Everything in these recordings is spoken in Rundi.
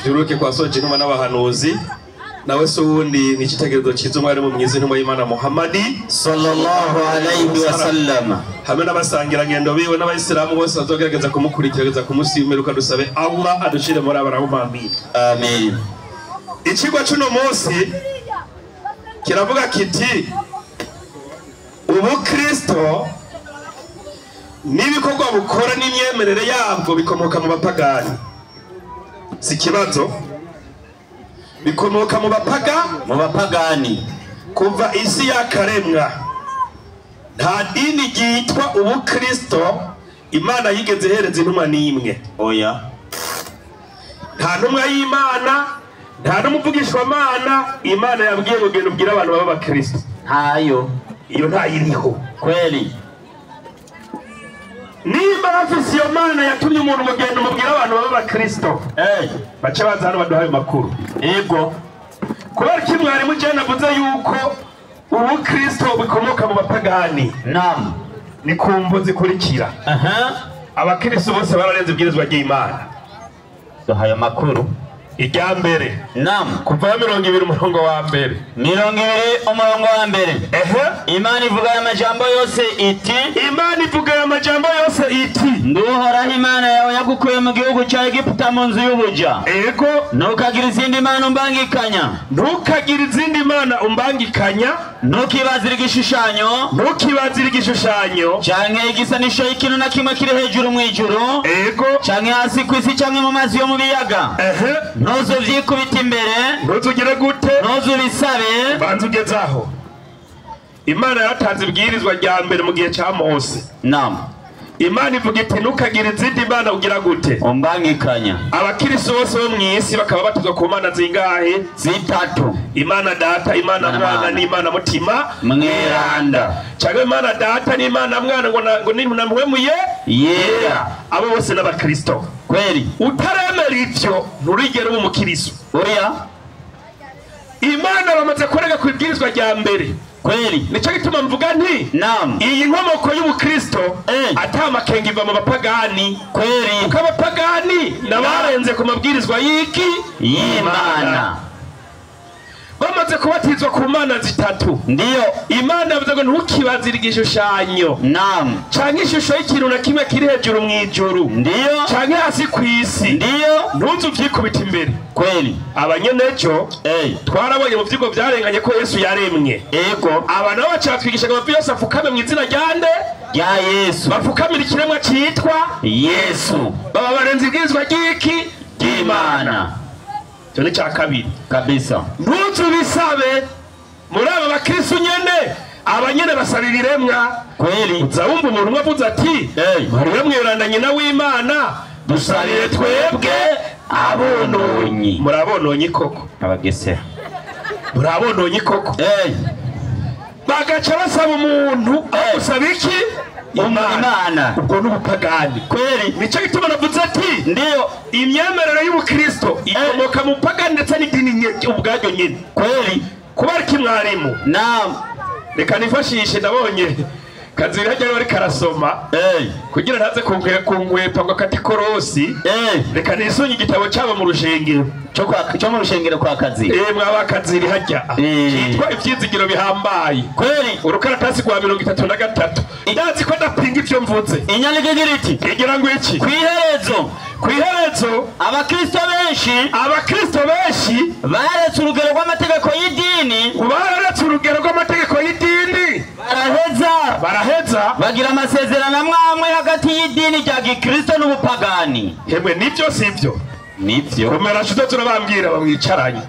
Byuruke kwa soje intumwa n'abahanuzi, nawe se uwundi ni icyitegererezo cyiza umwarimu mwiza intumwa y'Imana Muhammadi sallallahu alayhi wa sallam, hamwe n'abasangirangendo biwe n'abayisilamu bose bazogerageza kumukurikira ku munsi w'imperuka. Dusabe Allah adushire muri abaramu, amin. Amin. Ikigwa cy'uno munsi kiravuga kiti ubukristo n'ibikorwa bukora n'imyemerere yabwo bikomoka mu bapagani. Si kibazo, bikomoka mu bapagani. Kuva isi yakaremwa nta dini ryitwa ubukristo Imana yigeze ihereza intumwa n'imwe. Oya, nta ntumwa y'Imana, nta n'umuvugishwamana Imana yabwiye ngo genda ubwire abantu baba abakristo. Ntayo, iyo ntayiriho kweli. Nimba bafise iyo Mana yatumye umuntu ngo genda umubwire abantu baba abakristo, bace baza hano baduha ayo makuru. Ego, kubera ko mwarimu jana navuze yuko ubukristo bukomoka mu bapagani. Naam, ni ku mvo zikurikira. Abakristo bose bararenze ibwirizwa ry'Imana. Duhaye amakuru. Irya mbere. Naam. Kuva 20 umurongo wa mbere. 20 umurongo wa mbere. Imana ivuga amajambo yose iti. Imana ivuga amajambo yose iti. Nduhoraho Imana yawe yagukuye mu gihugu cya Egiputa mu nzu y'ubuja. Ego. Ntukagira izindi mana umbangikanya. Ntukagira izindi mana umbangikanya. Ntukibazire igishushanyo. Ntukibazire igishushanyo. Canke igisanisho y'ikintu na kimwe kiri hejuru mu ijuru. Ego. Canke hasi ku isi canke mu mazi yo mu biyaga. Ntuzuvyikubita imbere. Ntuzugire gute? Ntuzubisabe. Banza ugezaho. Imana yaratanze ibwirizwa rya mbere mu gihe cya Mose. Naam. Imana ivuga iti ntukagira izindi mana ugira gute? Umbangikanya. Abakristo bose bo mu isi bakaba batuzwa ku mana zingahe? Zitatu. Imana Data, Imana Mwana n'Imana Mutima Mweranda. Cyangwa Imana Data n'Imana Mwana ngo ni namwemuye yera. Abo bose n'abakristo. Kweli. Utaremera ivyo nturigera uba umukristo. Oya. Imana bamaze kurega ku ibwirizwa rya mbere. Kweli. Nico gituma mvuga nti naam, iyi nkomoko y'ubukristo atamakenga iva mu bapagani. Kweli. Kuko abapagani nabarenze ku mabwirizwa y'iki? Y'Imana. Bamaze kubatizwa ku mana zitatu. Ndiyo. Imana yavuze ngo ntukibazire igishushanyo. Naam. Canke ishusho y'ikintu na kimwe kiri hejuru mu ijuru. Ndiyo. Canke hasi ku isi. Ndiyo. Ntuzu vyikubita imbere. Kweli. Abanyeneco twarabonye mu vyigwa vyarenganye ko Yesu yaremwe. Ego. Aba nabo bacatwigisha ngo amavi yose afukame mu izina rya nde? Rya Yesu. Bafukamira ikiremwa citwa Yesu. Baba barenze ibwirizwa ry'iki? Ry'Imana. Cyo ni cya kabiri kabisa. Ntuzubisabe muri aba bakristo nyene, abanyene basaba ibiremwa. Kweli. Uza wumva umuntu umwe avuze ati Mariya mweranda nyina w'Imana dusabire twebwe abononyi. Murabononyi koko? Abagesera. Murabononyi koko? Bagaca basaba umuntu usaba iki? Imana. Ubwo n'ubupagani. Kweli. Nico gituma navuze ati ndiyo, imyemerere y'ubukristo ikomoka mu pagani ndetse n'idini ubwaryo nyine. Kweli. Kubera ki mwarimu? Naam. Reka nifashishe, ndabonye Kazira hajya bari karasoma kugira ntaze kunkwepa ngo katikorosi. Reka nisunye igitabo cyabo mu rushengero cyo mu rushengero kwa Kazira. Mwaba Kazira hajya cyitwa ivyizigiro bihambaye. Kweli. Urukaratasi rwa 33. Ndazi ko ndapinga ivyo mvuze. Inyandiko igira iti igira ngo iki? Kwiherezo. Kwiherezo abakristo benshi baretse urugero rw'amategeko y'idini. Baretse urugero rw'amategeko y'idini. Baraheza bagira amasezerano amwe hagati y'idini rya gikristo n'ubupagani. Hemwe nivyo sivyo? Nivyo. Komera shuto turabambwira bamwicaranye.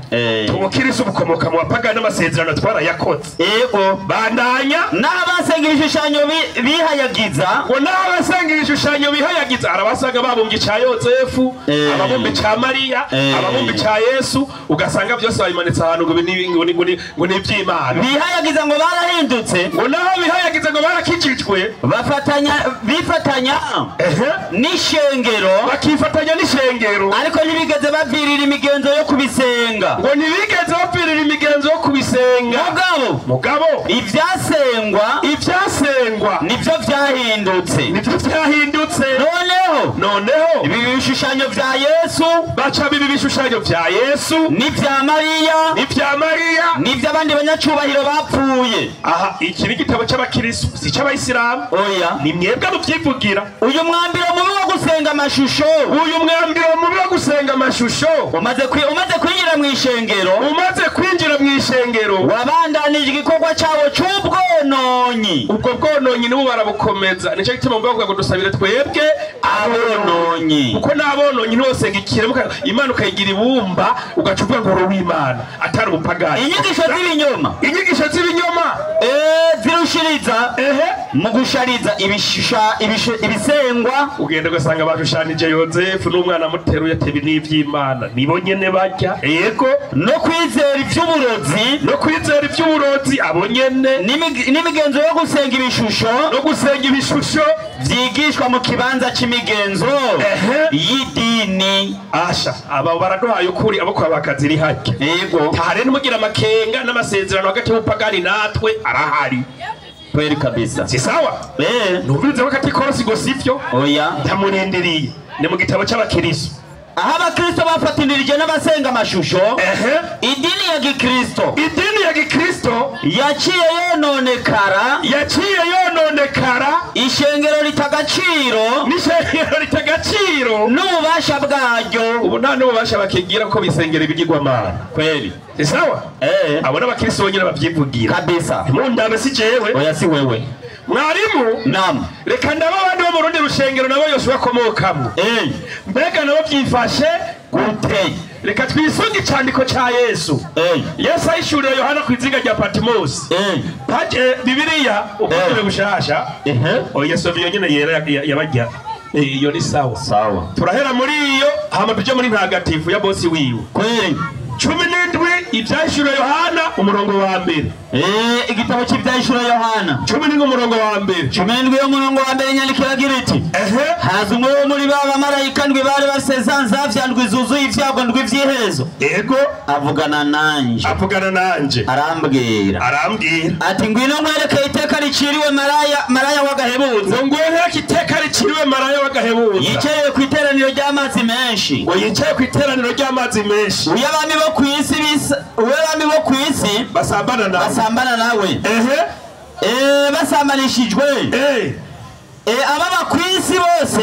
Tubukiriso bukomoka mu bapagani n'amasezerano twarayakoze. Ego. Bandanya n'abasenga ibishushanyo bihayagiza. Ngo n'abasenga ibishushanyo bihayagiza arabasanga babumbye ca Yozefu, ababumbye ca Mariya, ababumbye ca Yesu, ugasanga byose babimanitse ahantu ngo ni ivy'Imana. Bihayagiza ngo barahindutse. Ngo naho bihayagiza ngo barakijijwe. Bifatanya n'ishengero. Bakifatanya n'ishengero. Ariko ntibigeze bavirira imigenzo yo kubisenga. Ngo ntibigeze bavirira imigenzo yo kubisenga. Mugabo ivyasengwa nivyo vyahindutse. Nivyo vyahindutse. Noneho ibi bishushanyo vya Yesu, baca bibi bishushanyo vya Yesu n'ivya Mariya, n'ivya Mariya, n'ivy'abandi banyacubahiro bapfuye. Aha iki ni igitabo c'abakristo si c'abayisilamu. Oya, ni mwebwe muvyivugira. Uyu mwambiro mubi wo gusenga amashusho, uyu mwambiro mubi wo gusenga amashusho umaze kwinjira mu ishengero, umaze kwinjira mu ishengero, wabandanije igikorwa cawo c'ubwononyi. Ubwo bwononyi nibo barabukomeza. Nico gituma mvuga ngo dusabire twebwe abononyi, kuko n'abononyi ntibosenga ikiremwa Imana ukayigira ibumba ugaca uvuga ngo uri uw'Imana atari ubupagani. Inyigisho z'ibinyoma, inyigisho z'ibinyoma zirushiriza mu gushariza ibisengwa. Ugenda ugasanga bashushanije Yozefu n'umwana amuteruye ati ibi ni ivy'Imana, nibo nyene barya. Yego, no kwizera ivy'uburozi, no kwizera ivy'uburozi abo nyene, n'imigenzo yo gusenga ibishusho, no gusenga ibishusho vyigishwa mu kibanza c'imigenzo y'idini. Asha aba baraduhaye ukuri, abo kwa bakaziri hake. Yego, tahare numugira amakenga n'amasezerano hagati y'ubupagani natwe arahari. Kweli kabisa. Si sawa? Numvirize wakati korosi go sivyo? Oya. Ndamurindiriye. Ni mu gitabo c'abakristo. Aho abakristo bafatinirije n'abasenga amashusho, idini ya Gikristo, idini ya Gikristo yaciye yononekara, yaciye yononekara, ishengero ritagaciro, n'ishengero ritagaciro n'ububasha bwaryo. Ubu nta n'ububasha bakigira ko bisengera ibigirwamana. Kweli. Si sawa? Abo n'abakristo bonyine bavyivugira. Kabisa. Mundabe si jewe. Oya, si wewe. Mwarimu, naam, reka ndaba abandi bo mu rundi rushengero nabo Yosuwa akomokamwo. Mbega nabo vyifashe gute? Reka twisunge icandiko ca Yesu. Yesu ahishurira Yohana kw'izinga rya Patimosi. Paje Bibiliya ukugire bushasha. Oya, Yesu iyo nyene yera yabajya. Iyo ni sawa. Sawa. Turahera muri iyo hama tuje muri ntagatifu ya bosi wiwe. Kweli. 17 ivyahishuriwe Yohana umurongo wa mbere. Igitabo cy'ivyahishuriwe Yohana 17 umurongo wa mbere. 17 umurongo wa mbere inyandiko iragira iti: haza umwe wo muri ba bamarayika ndwi bari bafise za nzavya ndwi zuzuye ivyago ndwi vy'iherezo. Yego, avugana nanje, avugana nanje, arambwira, arambwira ati ngwino nkwereke iteka riciriwe maraya w'agahebuzo. Ngo ngwereke iteka riciriwe maraya w'agahebuzo. Yicaye ku iteraniro ry'amazi menshi. Ngo yicaye ku iteraniro ry'amazi menshi. Uy'abami bo kw'isi uy'abami bo kw'isi basambana nawe, basambana nawe. Basambanishijwe. Ababa kw'isi bose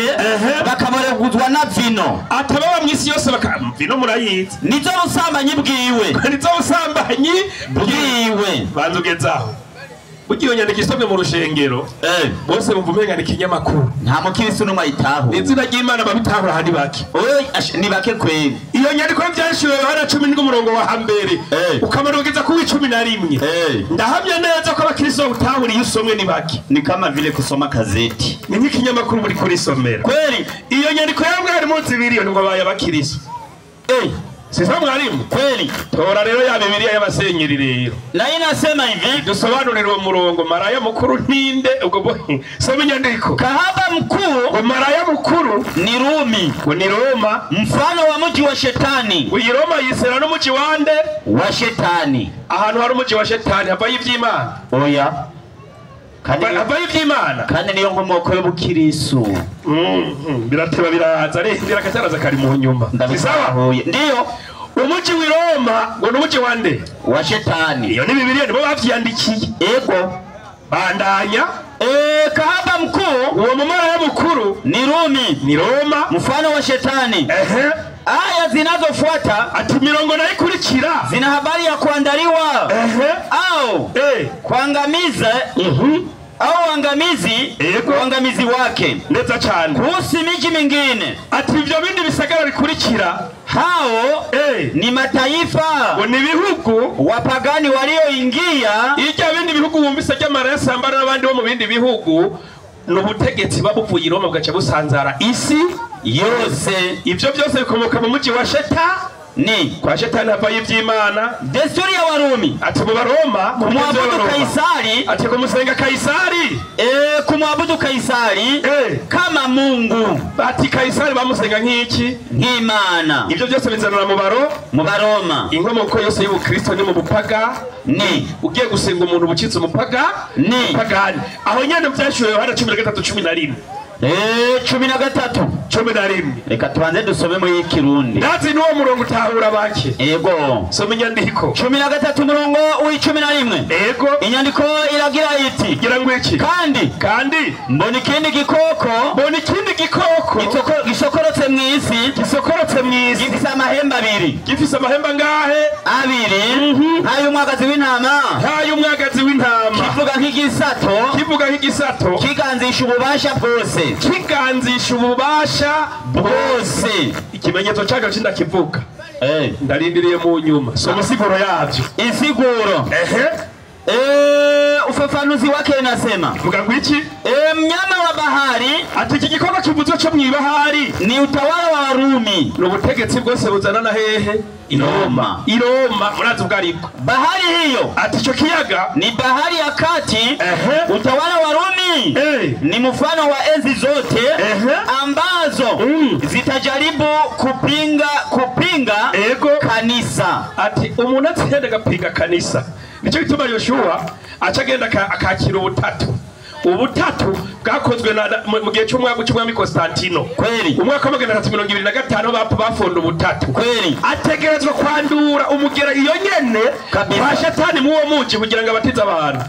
bakaboreguzwa na vino. Atababa mw'isi yose vino murayizi. Nizo busambanyi bwiwe. Nizo busambanyi bwiwe. Banza ugezaho. Ugiye nyandika isomwe mu rushengero, bose bumva umenga ni ikinyamakuru. Nta mukristo n'umwe ayitahura. Izina ry'Imana babitahura handi bake. Oya, ni bake kweli. Iyo nyandiko y'ivyahishuriwe Yohana 17 umurongo wa mbere, ukamara ugeza ku 11. Ndahamya neza ko abakristo batahura iyo usomwe ni bake. Ni kama vile kusoma gazeti. Ni nk'ikinyamakuru muri kurisomera. Kweli. Iyo nyandiko ya mwarimu zibiri ngo baye abakristo. Sasa mwalimu, kweli. Tora rero ya Bibiliya y'abasenyeri rero. Na inasema hivi, dusobanurire uwo murongo maraya mukuru ninde ubwo soma inyandiko. Kahaba mkuu, ngo maraya mukuru ni Rumi, ngo ni Roma, mfano wa mji wa shetani. Uyi Roma yisera n'umuji wande wa shetani. Ahantu hari umuji wa shetani havayo ivy'Imana. Oya. Havayo ivy'Imana. Kandi niyo nkomoko y'ubukristo. Birateba biraza rindira akataraza kari mu nyuma. Sawa? Ndiyo. Umuji w'i Roma ngo n'umuji wande wa shetani. Iyo ni Bibiliya nibo bavyandikiye. Ego. Bandanya. Kahaba mkuu, uwo mumaraya mukuru ni Rumi, ni Roma, mfano wa shetani. Aya zinazofuata, ati mirongo nayo ikurikira, zina habari ya kuandaliwa au kuangamiza au uangamizi, uangamizi wake. Neza cyane. Kuhusu miji mingine, ati ivyo bindi bisagara bikurikira, hao ni mataifa, ni bihugu wapagani walioingia. Ijya bindi bihugu wumvise ry'amaraya sambara n'abandi bo mu bindi bihugu, n'ubutegetsi babuvuye i Roma bugaca busanzara isi yose. Ivyo byose bikomoka mu muji wa shetani. Kwa shetani havayo ivy'Imana. Desturi ya Warumi, ati mu Baroma kumwabudu Kaisari, ati kumusenga Kaisari, kumwabudu Kaisari kama Mungu. Ati Kaisari bamusenga nk'iki? Nk'Imana. Ivyo byose bizanura mu Baroma. Inkomoko yose y'ubukristo ni mu bupaga. Ni ugiye gusenga umuntu bucitse umupaga ni pagani. Aho nyene vyashuwe Yohana 13:11. 13 11. Reka tubanze dusome muri Kirundi. Ndazi nuwo murongo utahura bake. Ego. Soma inyandiko. 13 murongo w'11. Ego. Inyandiko iragira iti. Igira ngo iki? Kandi mbona ikindi gikoko. Mbona ikindi gikoko. Gisokorotse mu isi. Gisokorotse mu isi. Gifise amahembe abiri. Gifise amahembe angahe? Abiri. Nk'ay'umwagazi w'intama. Nk'ay'umwagazi w'intama. Kivuga nk'igisato. Kivuga nk'igisato. Kiganzisha ububasha bwose. Kiganzisha ububasha bwose. Ikimenyetso cyacu cy'indakivuga. Ndarindiriye mu nyuma. Soma isiguro yavyo. Isiguro. Ufafanuzi wake inasema. Vuga ngo iki? Mnyama wa bahari. Ati iki gikoko kivuzwe cyo mw'ibahari ni utawala wa Warumi. Ni ubutegetsi bwose buzana na hehe? Roma. I Roma murazi ubwo aribwo. Bahari hiyo. Ati ico kiyaga ni bahari ya kati. Utawala wa Rumi ni mfano wa enzi zote ambazo zitajaribu kupinga kanisa. Ati umuntu atenda gapinga kanisa. Nico gituma Yoshua acagenda akakira ubutatu. Ubutatu bwakozwe mu gihe cy'umwaka cy'umwami Constantino. Kweli. Umwaka wa 325 bafunda ubutatu. Kweli. Ategerezwa kwandura umugera iyo nyene kwa shetani muwo muji kugira ngo abatize abantu.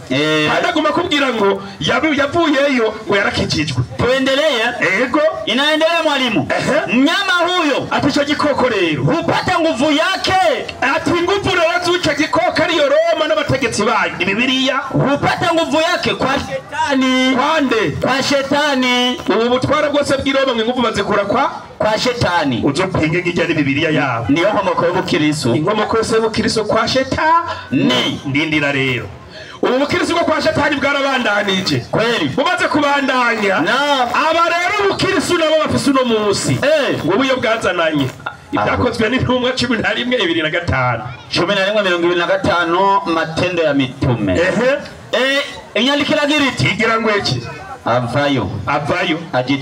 Adaguma kubwira ngo yavuyeyo ngo yarakijijwe. Tuendelee. Ego. Inaendelea mwalimu. Mnyama huyo ati ico gikoko rero hupata nguvu yake. Ati nguvu rero z'icyo gikoko ariyo Roma n'abategetsi bayo. Ni Bibiliya. Hupata nguvu yake kwa shetani. Kwande? Kwa shetani. Ubu butwara bwose bw'Iroma ngo inguvu bazikura kwa shetani. Uzopinge ngijya ni Bibiliya yabo. Niyo nkomoko y'ubukristo. Inkomoko yose y'ubukristo kwa shetani. Ndindira rero. Ubu bukristo bwo kwa shetani bwarabandanije. Kweli. Bumaze kubandanya. Aba rero ubukristo nabo bafise uno munsi. Ngo buyo bwazananye. Ibyakozwe n'intumwa 11 25. 11:25 Matendo ya Mitume. Inyandiko iragira iti. Igira ngo iki? Avayo aja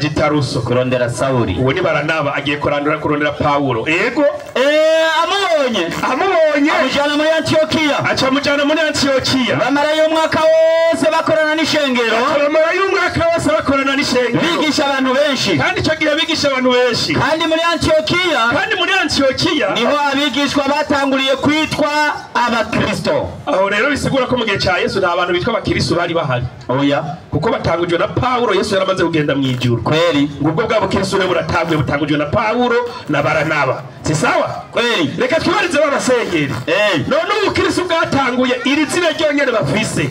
i Taruso kurondera Sauli. Uwo ni Baranaba agiye kurondera Paulo. Ego. Amubonye amujana muri Antiokiya. Aca amujana muri Antiokiya. Bamarayo umwaka wose bakorana n'ishengero. Bamarayo umwaka wose bakorana n'ishengero. Bigisha abantu benshi. Kandi ico gihe bigisha abantu benshi. Kandi muri Antiokiya niho abigishwa batanguriye kwitwa abakristo. Aho rero bisigura ko mu gihe ca Yesu nta bantu bitwa abakristo bari bahari. Oya. Kuko batangujwe na Paulo, Yesu yaramaze kugenda mu ijuru. Kweli. Ngubwo bwabo Kristo rero buratangwe butangujwe na Paulo na Baranaba. Si sawa? Kweli. Reka twibarize babasengeri. None ubu Kristo bwatanguye iri zina ryonyene bafise.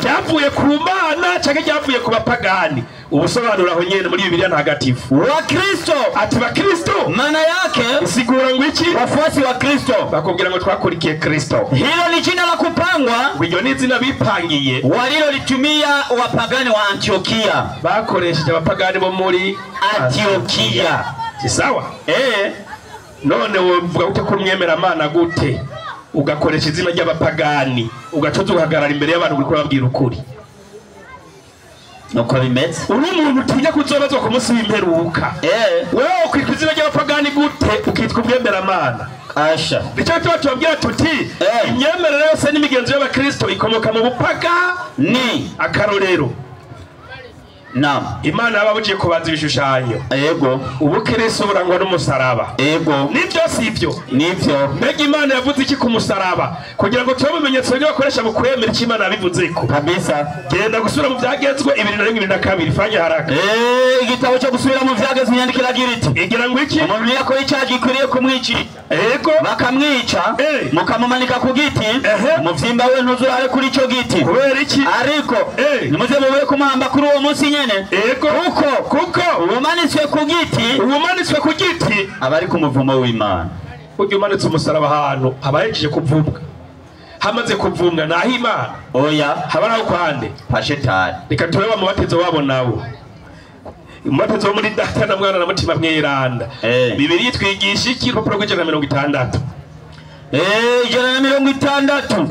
Ryavuye ku Mana canke ryavuye ku bapagani? Ubusobanuro aho nyene muri Bibiliya ntagatifu. Wa Kristo. Ati ba Kristo maana yake isigura ngo iki? Wafuasi wa Kristo. Bakubwira ngo twakurikiye Kristo. Hilo ni jina la kupangwa. Iryo ni izina bipangiye. Walilolitumia wapagani wa Antiokia. Bakoresheje abapagani bo muri Antiokia. Si sawa? None wovuga gute ko umwemera Mana gute? Ugakoresha izina ry'abapagani, ugacoza ugahagarara imbere y'abantu uriko urababwira ukuri. Nuko bimeze. Uri umuntu utinya kuzobazwa ku munsi w'imperuka. Wewe ukwitwa izina ry'abapagani gute ukitwa umwemera Mana? Asha. Nicyo gituma tubabwira tuti imyemerere yose n'imigenzo y'abakristo ikomoka mu bupagani. Akarorero. Naam. Imana yababugiye kubanza ibishushanyo. Yego. Ubukristo burangwa n'umusaraba. Yego. Nivyo sivyo? Nivyo. Mbega Imana yavuze iki ku musaraba? Kugira ngo tube bimenyetso byo bakoresha mu kwemera icyo Imana yabivuzeko. Kabisa. Genda gusubira mu byagezwe 21:22 fanya haraka. Igitabo cyo gusubira mu byagezwe inyandiko iragira iti. Igira ngo iki? Umuntu yakora icyaha gikwiriye kumwica. Yego. Bakamwica. Mukamumanika ku giti. Umuvyimba we ntuzurare kuri ico giti. Kubera iki? Ariko nimuze mube kumuhamba kuri uwo munsi nyene. Ego. Kuko ubumanitswe ku giti, ubumanitswe ku giti abari ku muvumo w'Imana. Ujye umanitse umusaraba ahantu abahejeje kuvubwa. Hamaze kuvumwa naho Imana. Oya, haba naho kwande kwa shetani. Reka turebe mu batizo wabo nawo. Umubatizo muri Data na Mwana na Mutima Mweranda. Bibiliya itwigisha iki? Urupapuro rw'ijana na 60. 160.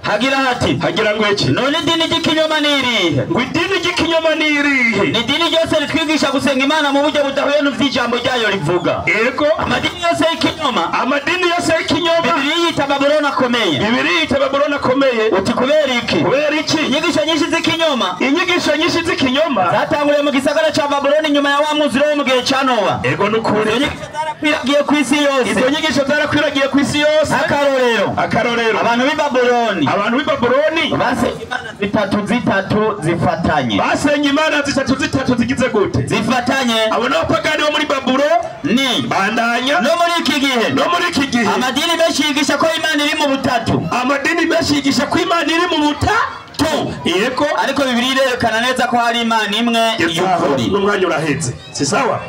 Hagira hati, hagira ngo iki? None idini ry'ikinyoma ni irihe? Ngo idini ry'ikinyoma ni irihe? Ni idini ryose ritwigisha gusenga Imana mu buryo budahuye n'ivy'ijambo ryayo rivuga. Yego. Amadini yose y'ikinyoma, amadini yose y'ikinyoma, Bibiliya yita Babuloni akomeye. Bibiliya yita Babuloni akomeye. Uti kubera iki? Kubera iki? Inyigisho nyinshi z'ikinyoma, inyigisho nyinshi z'ikinyoma zatanguriye mu gisagara ca Babuloni nyuma ya wa mwuzure wo mu gihe ca Nowa. Ego nukuri. Izo nyigisho zarakwiragiye kw'isi yose. Izo nyigisho zarakwiragiye kw'isi yose. Akarorero, akarorero, abantu b'i Babuloni, abantu b'i Babuloni basenga imana zitatu zitatu zifatanye. Basenga imana zitatu zitatu zigize gute? Zifatanye. Abo n'abapagani bo muri Babuloni bandanya. No muri iki gihe, no muri iki gihe amadini menshi yigisha ko Imana iri mu butatu. Amadini menshi yigisha ko Imana iri mu butatu. Yego. Ariko Bibiliya irerekana neza ko hari Imana imwe y'ukuri. N'umwanya uraheze. Si sawa?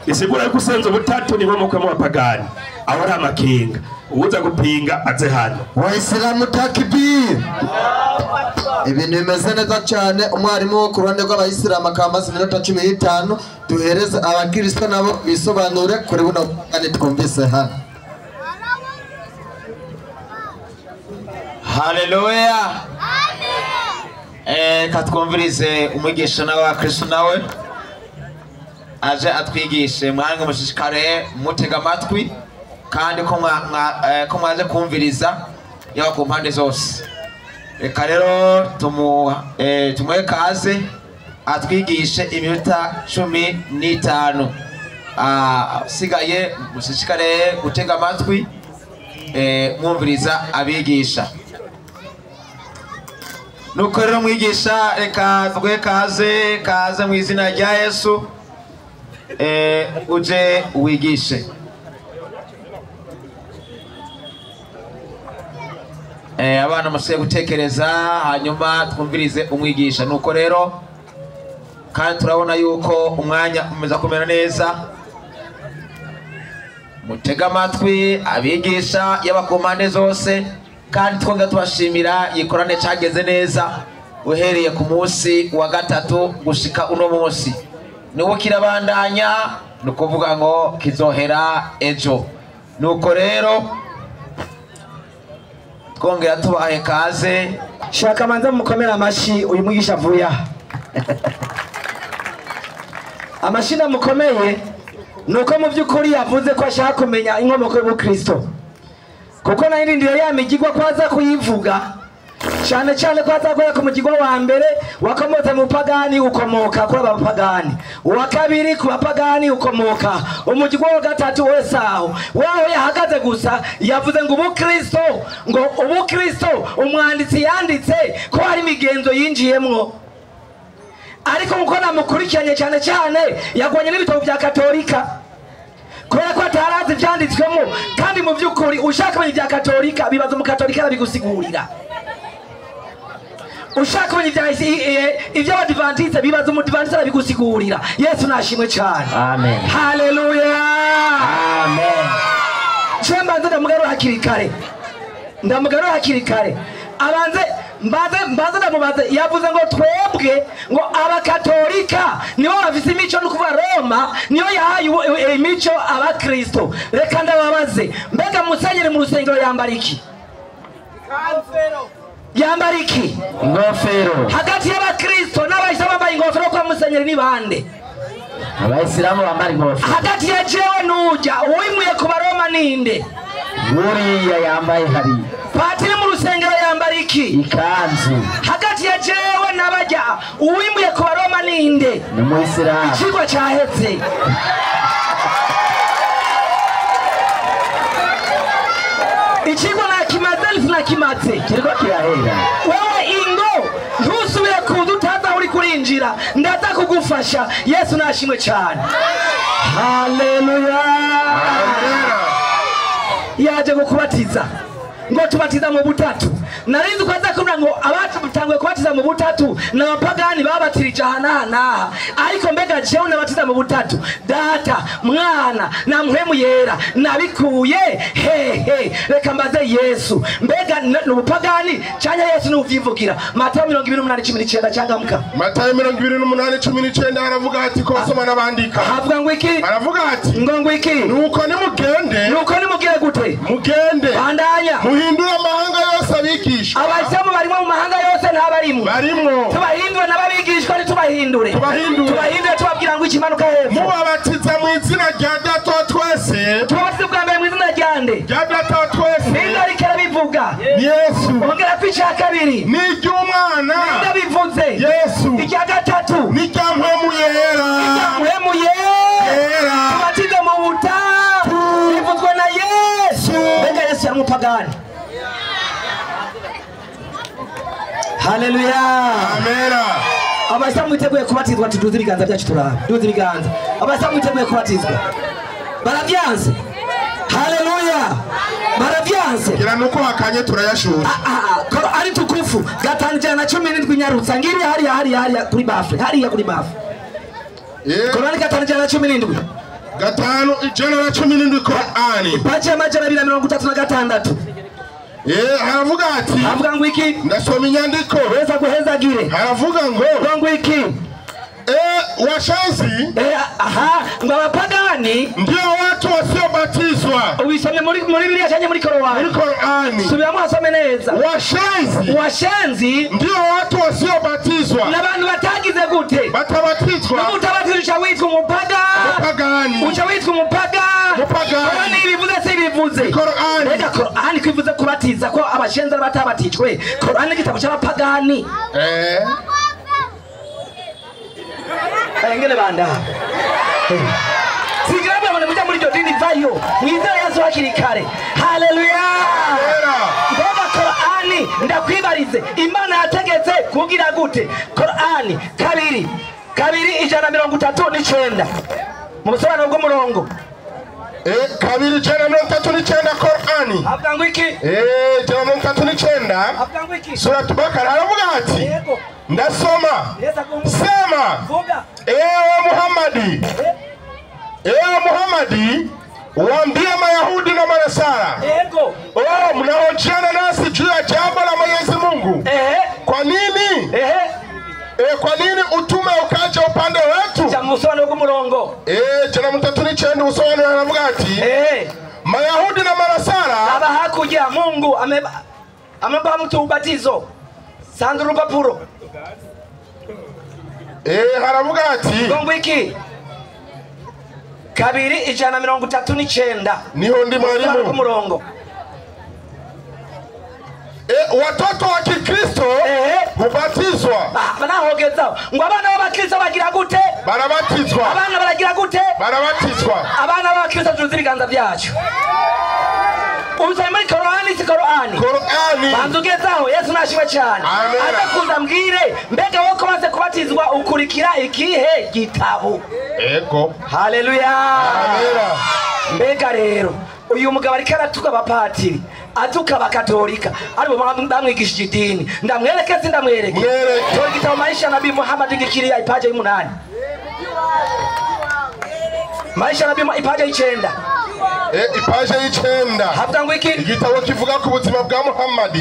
Isigura yuko usenze ubutatu ni nkomoka mu bapagani. Aho ari amakinga. Uwuza gupinga aze hano. Waislamu takbir. Ibintu bimeze neza cyane. Umwarimu wo ku ruhande rw'abayisilamu akaba amaze iminota 15. Duhereze abakristo nabo bisobanure kuri buno bupagani twumvise hano. Haleluya. Katwumvirize umwigisha nawe wa Kristo nawe aje atwigishe. Mwange mushishikare mutega amatwi kandi ko mwaje kumviriza yaba ku mpande zose. Reka rero tumuhe kaze atwigishe iminota 15. Sigaye mushishikare gutega amatwi mwumviriza abigisha. Nuko rero mwigisha, reka tuguhe kaze, kaze mu izina rya Yesu, uje wigishe. Abana musiye gutekereza hanyuma twumvirize umwigisha. Nuko rero kandi turabona yuko umwanya umeza kumera neza. Mutega amatwi abigisha yaba ku mpande zose, kandi twongera tubashimira yikorane cageze neza uhereye ku munsi wa gatatu gushika uno munsi. Nuko kirabandanya, nukuvuga ngo kizohera ejo. Nuko rero twongera tubahe kaze. Shaka manza mukomera amashi uyu mwigisha avuya. Amashi namukomeye nuko mu by'ukuri yavuze ko ashaka kumenya inkomoko y'Ubukristo. Kuko nayirindiye ya migigwa kwaza kuyivuga cyane cyane ko azakoya ku mugigwa wa mbere wakomotse mu pagani ukomoka kuri abapagani, uwa kabiri ku bapagani ukomoka umugigwa wa gatatu wese aho waho yahagaze gusa yavuze ngo ubukristo, ngo ubukristo umwanditsi yanditse ko hari imigenzo yinjiyemwo. Ariko nkuko namukurikiranye cyane cyane yagwanye n'ibitabo bya Katolika kubera ko atarazi ivyanditswemo. Kandi mu by'ukuri ushaka kumenya ibya Katolika bibaza umukatolika arabigusigurira. Ushaka kumenya iby'abadivantiste bibaza umudivantiste arabigusigurira. Yesu nashimwe cyane. Amen. Haleluya. Amen. Mbanze ndamugarura hakiri kare, ndamugarura hakiri kare. Abanze mbanze ndamubaze. Yavuze ngo twebwe ngo abakatolika nibo bafise imico, no kuva Roma niyo yahaye imico abakristo. Reka ndababaze, mbega musenyeri mu rusengero yambara iki? Yambara iki? Ingofero. Hagati y'abakristo n'abayisilamu bambaye ingofero kwa musenyeri ni bande? Abayisilamu bambara ingofero. Hagati ya jewe n'ujya uwimuye ku baroma ninde? Buriya yambaye hariya. Patiri mu rusengero yambara iki? Ikanzu. Hagati ya jewe n'abajya uwimuye ku baroma ninde? Ni umuyisilamu. Ikigwa cyahetse. Ikigwa nakimaze nakimaze kiriko kirahera. Wewe ingo ntusubire kuza utaza uri kurinjira, ndaza kugufasha. Yesu nashimwe cyane. Haleluya. Yaje gukubatiza ngo tubatiza mu butatu. Narinzi ko aza kumbwira ngo abatanguye kubatiza mu butatu n'abapagani babatirije aha n'aha, ariko mbega jewe nabatiza mu butatu, data mwana na mpwemu yera nabikuye hehe? Reka mbaze Yesu, mbega n'ubupagani cyangwa Yesu n'uvyivugira? Matayo 28:19 cyangwa muka Matayo 28:19 aravuga ati ko basoma n'abandika. Havuga ngo iki? Aravuga ati ngo iki? Nuko nimugende. Nuko nimugire gute? Mugende. Bandanya. Barimwo. Tubahindure n'ababigishwa ntitubahindure. Tubahindure tubabwira ngo ikimanuka hepfo. Mubabatiza mu izina rya Data wa twese. Tubabatiza bwa mbere mu izina rya nde? Rya Data wa twese. Ninde ariko arabivuga? Yesu. Ongera ko icya kabiri. Ni iry'umwana. Ninde abivuze? Yesu. Icya gatatu. Ni irya Mpwemu Yera. Irya Mpwemu Yera. Tubatize mu butatu. Bivuzwe na Yesu. Mbega Yesu yari umupagani. Haleluya. Amena. Abasilamu mwiteguye kubatizwa, tuduze ibiganza byacu turabe. Duze ibiganza. Abasilamu mwiteguye kubatizwa. Baravyanse. Haleluya. Baravyanse. Gira nuko hakanye turayashura. Ari tukufu 517 nyarutsa ngiri hariya hariya hariya kuri bafre. Hariya kuri bafre. Korani 517. 517 Korani. Pacha 236. Haravuga ati. Havuga ngo iki? Ndasoma inyandiko. Weza guhezagire. Haravuga ngo. Ngo iki? Washenzi. Aha, ngo abapagani ndio watu wasiobatizwa. Ubisomye muri Bibiliya cyangwa muri Korani? Muri Korani. Subiramo hasome neza. Washenzi. Washenzi ndio watu wasiobatizwa. N'abantu batagize gute? Batabatizwa. N'utabatizwa uca witwa umupagani. Uca witwa umupagani. Korani ibivuze si ibivuze. Korani. Rega Korani kwivuze kubatiza ko abashenzi batabatijwe. Korani igitabo cy'abapagani. Engele banda. Sigira bwana mujya muri iryo dini vayo. Mwizere Yesu hakiri kare. Haleluya. Mbega Korani ndakwibarize Imana yategetse kugira gute? Korani 2:239. Mu busobanuro bw'umurongo. 2:39 Korani. Avuga ngo iki? 139. Avuga ngo iki? Sura Bakara aravuga ati. Yego. Ndasoma. Sema. Vuga. Ewe Muhammadi. Ewe Muhammadi, waambie Mayahudi na Manasara. Yego. Oh, mnahojiana nasi juu ya jambo la Mwenyezi Mungu. Kwa nini? Kwa nini utume ukaja upande wetu? Cha musobanuro bw'umurongo. 139 usobanuro aravuga ati. Mayahudi na Manasara aba hakurya Mungu amempa mtu ubatizo. Sandu rupapuro. Haravuga ati. Ngo iki? 2:39. Niho ndi mwalimu. Umurongo. Watoto wa Kikristo hubatizwa. Banahogeza. Ngo abana b'abakristo bagira gute? Barabatizwa. Abana baragira gute? Barabatizwa. Abana b'abakristo tuzi ibiganza byacu. Ubisome muri Korani si Korani. Korani. Banzugezaho Yesu nashimwe cyane. Aza kuza mbwire mbega wowe komaze kubatizwa ukurikira ikihe gitabo? Ego. Haleluya. Amena. Mbega rero uyu mugabo ariko aratuka abapatiri, atuka abakatolika, aribo bamwigishije idini. Ndamwereke si ndamwereke. Tora igitabo Maisha Nabii Muhammad gikiriya ipaje 8. Maisha Nabii ipaje 9. Ipaje 9. Havuga ngo iki? Igitabo kivuga ku buzima bwa Muhammad.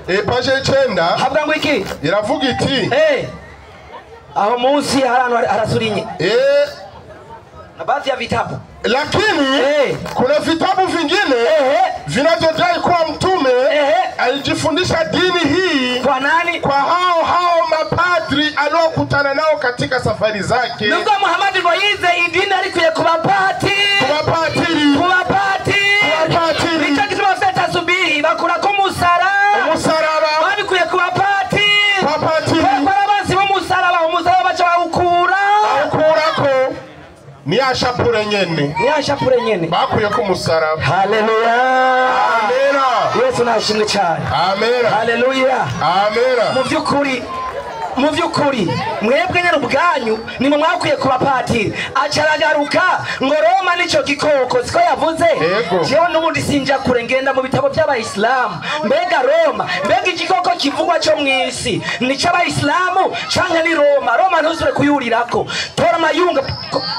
Ipaje 9. Havuga ngo iki? Iravuga iti. Aho munsi harano harasurinye. Na baadhi ya vitabu. Lakini kuna vitabu vingine vinavyodai kuwa mtume alijifundisha dini hii kwa nani? Kwa hao mapadri aliokutana nao katika safari zake. Nubwo Muhammad ngo yize idini arikuye ku bapatiri. Ku bapatiri. Ku bapatiri. Nicyo gituma bafite tasubihi bakura ku musaraba. Umusaraba. Babikuye ku bapatiri. Bapatiri. Bakora abansi b'umusaraba, umusaraba baca bawukura. Bawukurako. Ni ashapure nyene. Ni ashapure nyene. Bakuye ku musaraba. Haleluya. Amena. Yesu nashimwe cyane. Amena. Haleluya. Amena. Mu byukuri mwebwe nyene ubwanyu ni mwe mwakwiye kuba patiri. Acaragaruka ngo Roma nico gikoko siko yavuze. Jewe n'ubundi sinja kure ngenda mu bitabo by'abayisilamu. Mbega Roma, mbega igikoko kivugwa cyo mwisi ni cy'abayisilamu canke ni Roma? Roma ntuzure kuyurirako. Tora Mayunga,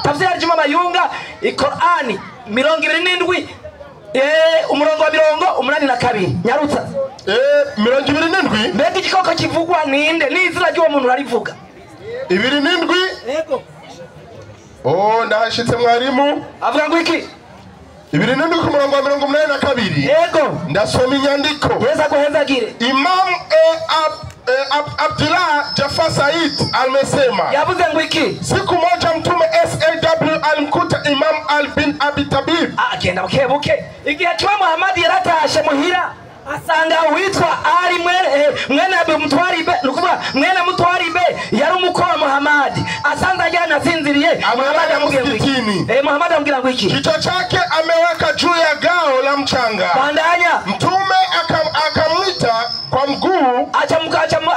tafsiri ya Juma Mayunga, Qur'ani 27 umurongo wa 82. Nyarutsa. 27. Mbega igikoko kivugwa ninde? Ni izina ry'uwo muntu rarivuga. 27. Yego. Oh, ndashitse mwarimu. Avuga ngo iki? 27 ku murongo wa 82. Yego. Ndasoma inyandiko. Yeza guhezagire. Imam Abdullah Jafar Said amesema, yavuze ngo iki? Siku moja Mtume SAW alimkuta Imam Ali bin Abi Tabib. Agenda buke buke. Igihe kimwe Muhammad yaratashe muhira asanga witwa Ali mwene Abi Mutwaribe, nukuvuga mwene Mutwaribe yari umukwe wa Muhammad. Asanze ajyana asinziriye. Muhammad amubwira ngo iki? Muhammad amubwira ngo iki? Kichwa chake ameweka juu ya gao la mchanga. Bandanya. Mtume akamwita kwa mguu,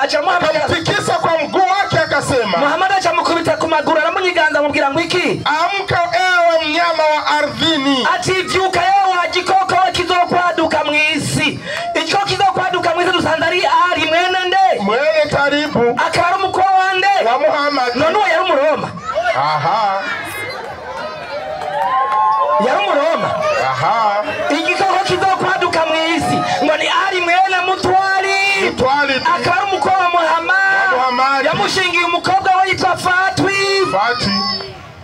akamtikisa kwa mguu wake akasema. Muhammad acamukubita ku maguru aramunyiganza amubwira ngo iki? Amka ewe mnyama wa ardhini. Ati vyuka ewe wa gikoko kizokwaduka mwisi. Igikoko kizokwaduka mwisi dusanze ari Ali mwene nde? Mwene Taribu. Akaba ari umukwe wa nde? Wa Muhammad. None uwo yari umuroma. Aha. Yari umuroma. Aha. Igikoko kizokwaduka mwisi ngo ni Ali mwene Mutwari. Akaba ari umukwe wa Muhammad. Yamushingiye umukobwa we yitwa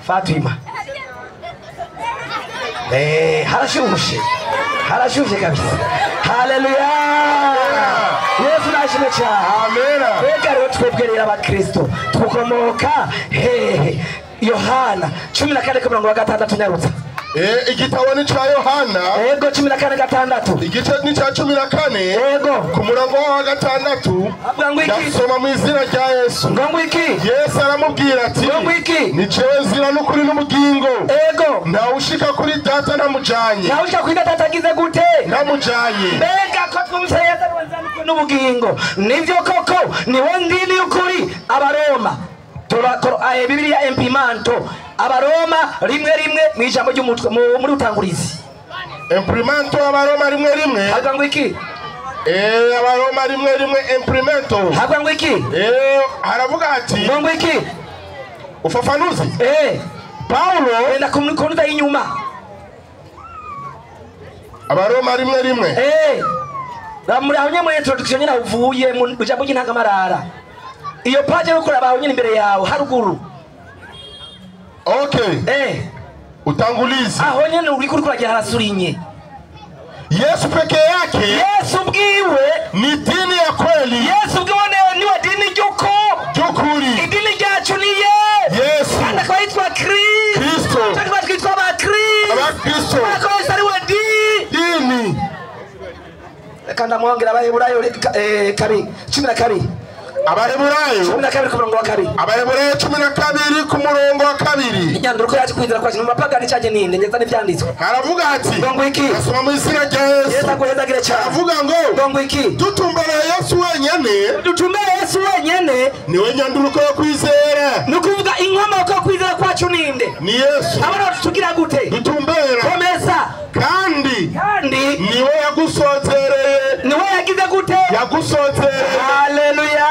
Fatima. Harashushe. Harashushe kabisa. Haleluya. Yesu nashimwe cyane. Amen. Reka rero twebwe rero abakristo tukomoka hehe. Yohana 14:6 nyarutsa. Igitabo ni cha Yohana. Yego 14:6. Igice ni cha 14. Yego. Ku murongo wa 6. Avuga ngo iki? Soma mu izina rya Yesu. Ngo iki? Yesu aramubwira ati ngo iki? Ni jewe nzira n'ukuri n'ubugingo. Yego. Ntawushika kuri data ntamujanye. Ntawushika kuri data atagize gute? Ntamujanye. Mbega ko twumvise Yesu ari we nzira n'ukuri n'ubugingo. Nivyo koko ni we ndini y'ukuri. Abaroma Bibiliya imprimanto Abaroma 1:1 mu ijambo ry'umutwe muri utangurizi. Imprimanto Abaroma 1:1. Havuga ngo iki? Abaroma 1:1 imprimanto. Havuga ngo iki? Haravuga ati ngo iki? Ufafanuzi. Paulo enda kumukunda inyuma. Abaroma 1:1. Ramuri aho nyene introduction nyene uvuye mu ijambo ry'intangamarara. Iyo page yo kuraba aho nyene imbere yawe haruguru. Okay. Utangulizi. Aho nyene uri kuri kuragira harasurinye. Yesu peke yake. Yesu bwiwe ni dini ya kweli. Yesu bwiwe niwe dini ry'ukuri. Idini ryacu ni Yesu. Kandi akaba yitwa Kristo. Kandi twitwa abakristo. Abakristo. Akaba Yesu ari we dini. Reka ndamwongera Abaheburayo 12. Abaheburayo 12:2. Abaheburayo 12:2. Inyanduruko yacu kwizera kwacu mu mapagani cyaje ninde ngeza n'ivyanditswe. Haravuga ati ngo iki? Asoma mu izina rya Yesu. Yesu aguhezagire cyane. Haravuga ngo iki? Dutumbere Yesu wenyene. Dutumbere Yesu wenyene. Niwe nyanduruko yo kwizera. Nukuvuga inkomoko yo kwizera kwacu ninde? Ni Yesu. Abana tugira gute? Dutumbera. Komeza. Kandi niwe yagusozereye. Niwe yagize gute? Yagusozereye. Haleluya.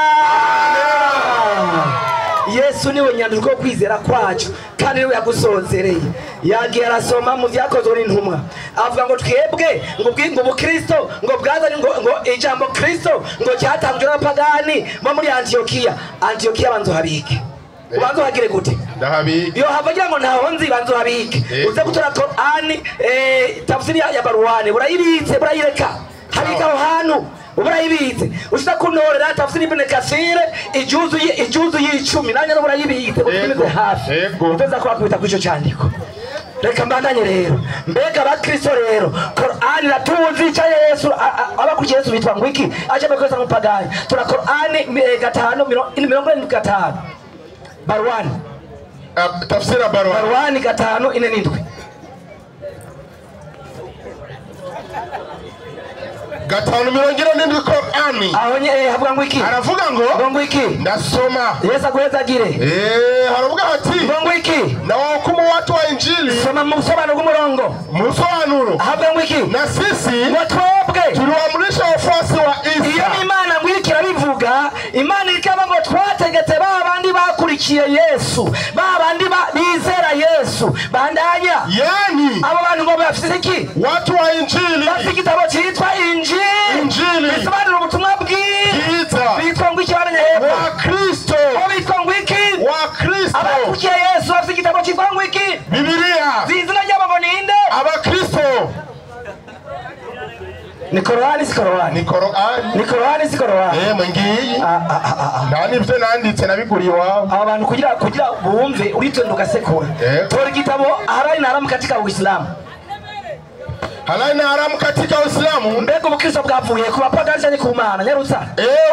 Yesu niwe nyanduruko yo kwizera kwacu kandi niwe yagusozereye. Yagiye arasoma mu vyakozwe n'intumwa avuga ngo twebwe ngo ngo ubukristo ngo bwazanye ngo ijambo Kristo ngo cyatanzwe n'abapagani bo muri Antiokia. Antiokia banzo habike. Ubanzo hagire gute? Ndahabike. Yo havagira ngo ntaho nzi banzo habike. Uze gutora Qur'ani tafsiri ya Barwani burayibitse burayireka. Habika aho hantu burayibitse. Ushita kuntorera tafsiri Ibn Kathir ijuzu y'icumi nanye no burayibitse utumize hafi. Uteza kwakubita kwico cyandiko. Reka mbandanye rero. Mbega abakristo rero Qur'ani ratuzi cha Yesu abakurikiye Yesu bitwa ngo iki? Aje bakoza nk'umupagani. Tura Qur'ani 5:45. Barwani. Tafsira Barwani. Barwani 5:47. 5:47 Qur'ani. Aho nye havuga ngo iki? Aravuga ngo iki? Ndasoma. Yesu aguhezagire. Haravuga ati ngo iki? Na wahukumu watu wa Injili. Soma mu busobanuro bw'umurongo. Mu busobanuro. Havuga ngo iki? Na sisi ngo twebwe tuliwaamrisha wafuasi wa Isa. Iyo Imana ngo ikirabivuga, Imana ikaba ngo twategetse ba bandi bakurikiye Yesu, ba bandi bizera Yesu, bandanya. Yani abo bantu ngo bafite iki? Watu wa Injili. Bafite igitabo cyitwa Injili. Injili. Bisobanura ubutumwa bwiza. Bitwa ngo iki baranya hepfo? Wa Kristo. Bo bitwa ngo iki? Wa Kristo. Abakurikiye Yesu bafite igitabo cyitwa ngo iki? Bibiliya. Izina ryabo ngo ninde? Abakristo. Ni Korani si Korani? Ni Korani. Ni Korani si Korani? Yemwe ngiyi. Nta nivyo nanditse nabiguriye iwawe. Aba bantu kugira bumve uritonda ugasekura. Tora igitabo halali na haramu katika Uislamu. Halali na haramu katika Uislamu. Mbega ubukristo bwavuye ku bapagani canke ku Mana? Nyarutsa.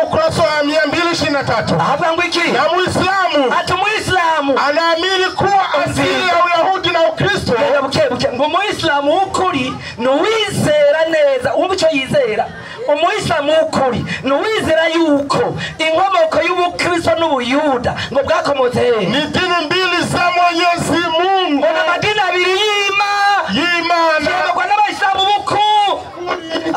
Ukurasa wa 223. Ahavuga ngo iki? Na Muislamu. Ati Muislamu anaamini kuwa asili ya Uyahudi na Ukristo. Buke ngo Muislamu w'ukuri ni uwizera neza, wumva ico yizera. Umuislamu w'ukuri ni uwizera yuko inkomoko y'ubukristo n'ubuyuda ngo bwakomotse hehe? Ni dini mbili za Mwenyezi Mungu. Ngo amadini abiri y'Imana. Yemegwa n'abayisilamu buku.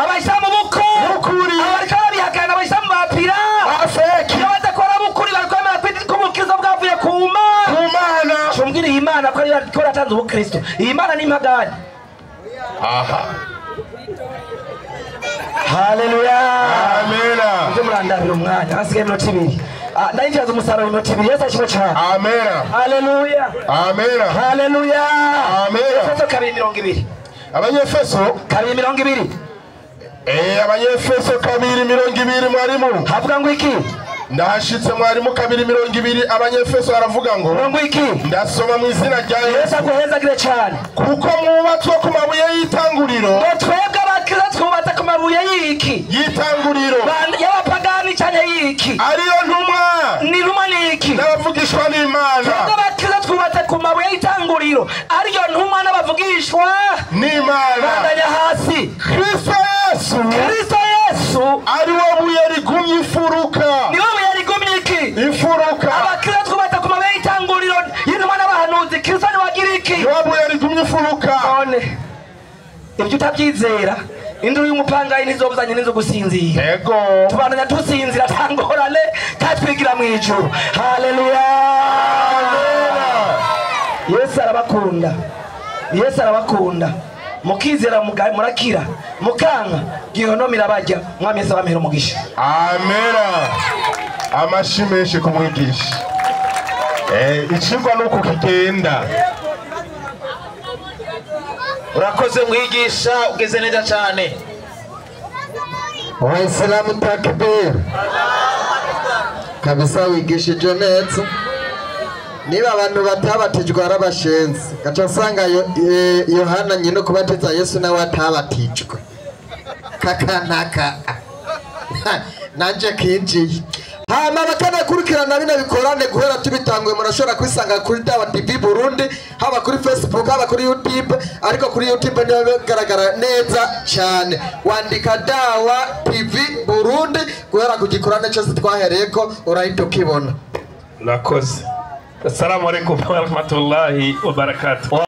Abayisilamu buku. Abariko barabihakana abayisilamu bapira. Bafeki. Iyo baza kuba bukuri bari kwemera ko ubukristo bwavuye ku Mana. Cumbwira iyi Mana ko yaratanze ubukristo. Iyi Mana ni impagani. Aha. Haleluya. Amena. Muje murandabira umwanya hasigaye iminota 2. Ndayivyaza umusaruro iminota 2. Yesu ashimwe cyane. Amena. Haleluya. Amena. Haleluya. Amena. Efeso 2:20. Abanyefeso 2:20. Abanyefeso 2:20 mwarimu. Havuga ngo iki? Ndahashitse mwarimu 2:20. Abanyefeso aravuga ngo iki? Ndasoma mu izina rya Yesu aguhezagire cyane. Kuko mwubatswe ku mabuye y'itanguriro. Ngo twebwe abakristo twubatse ku mabuye y'iki? Y'itanguriro. Y'abapagani cyane y'iki? Ariyo ntumwa. Ni ntumwa n'iki? N'abavugishwa n'Imana. Twebwe abakristo twubatse ku mabuye y'itanguriro. Ariyo ntumwa n'abavugishwa n'Imana. Bandanya hasi. Kristo Yesu. Kristo Yesu ari we buye rigumye imfuruka. Ni we buye rigumye iki? Imfuruka. Abakristo twubatse ku mabuye y'itanguriro y'intumwa n'abahanuzi. Kristo ni wagira iki? Ni we buye rigumye imfuruka. None ibyo utabyizera induru y'umupangayi ntizobuzanye n'inzo gusinzira. Yego. Tubandanya dusinzira tangorane katwigira mu ijuru. Haleluya. Yesu arabakunda. Yesu arabakunda. Mukizera murakira mukanga gihonomira bajya. Mwami Yesu abamera umugisha. Amena. Amashi menshi kumwigisha. Icigwa nuko kigenda. Urakoze mwigisha, ugeze neza cyane. Waislamu takbir. Kabisa wigishije neza. Niba abantu batabatijwe arabashenzi, gaca nsanga Yohana nyine kubatiza Yesu nawe atabatijwe. Kakanaka. Nanje kinjiye. Hama bakanakurikirana bino bikorane guhera tubitanguye, murashobora kwisanga kuri Dawa TV Burundi, haba kuri Facebook, haba kuri YouTube, ariko kuri YouTube niho bigaragara neza cyane. Wandika Dawa TV Burundi guhera ku gikorane cyose twahereyeko urahita ukibona. Nakoze. Assalamu alaikum warahmatullahi wabarakatuh.